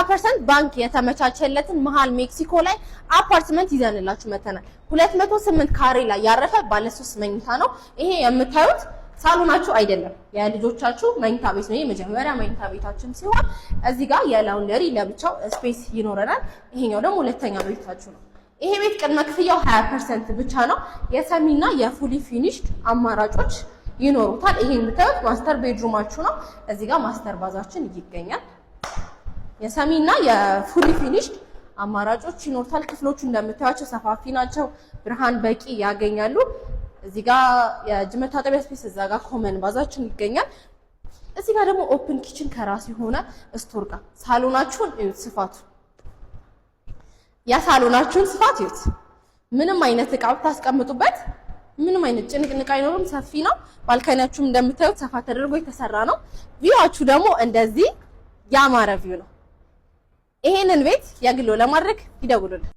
30% ባንክ የተመቻቸለትን መሀል ሜክሲኮ ላይ አፓርትመንት ይዘንላችሁ መተናል። 208 ካሬ ላይ ያረፈ ባለ 3 መኝታ ነው። ይሄ የምታዩት ሳሎናችሁ አይደለም፣ የልጆቻችሁ መኝታ ቤት ነው። የመጀመሪያ መኝታ ቤታችን ሲሆን እዚህ ጋር የ laundry ለብቻው space ይኖረናል። ይሄኛው ደግሞ ሁለተኛ ቤታችሁ ነው። ይሄ ቤት ቅድመ ክፍያው 20% ብቻ ነው። የ semi ና የ fully finished አማራጮች ይኖሩታል። ይሄ የምታዩት master bedroom ኣችሁ ነው። እዚህ ጋር master bath ኣችን ይገኛል። የ semi እና የ fully finished አማራጮች ይኖሩታል። ክፍሎቹ እንደምታዩቸው ሰፋፊ ናቸው። ብርሃን በቂ ያገኛሉ። እዚህ ጋር የእጅ መታጠቢያ space፣ እዛ ጋር common bath ኣችን ይገኛል። እዚህ ጋር ደግሞ open kitchen ከራሱ የሆነ store ጋር። ሳሎናችሁን እዩት፣ ስፋቱ፣ የሳሎናችሁን ስፋት እዩት። ምንም አይነት እቃ ብታስቀምጡበት ምንም አይነት ጭንቅንቅ አይኖርም። ሰፊ ነው። Balcony ያችሁም እንደምታዩት ሰፋ ተደርጎ የተሰራ ነው። View ኣችሁ ደግሞ እንደዚህ ያማረ view ነው። ይሄንን ቤት የግሎ ለማድረግ ይደውሉልን።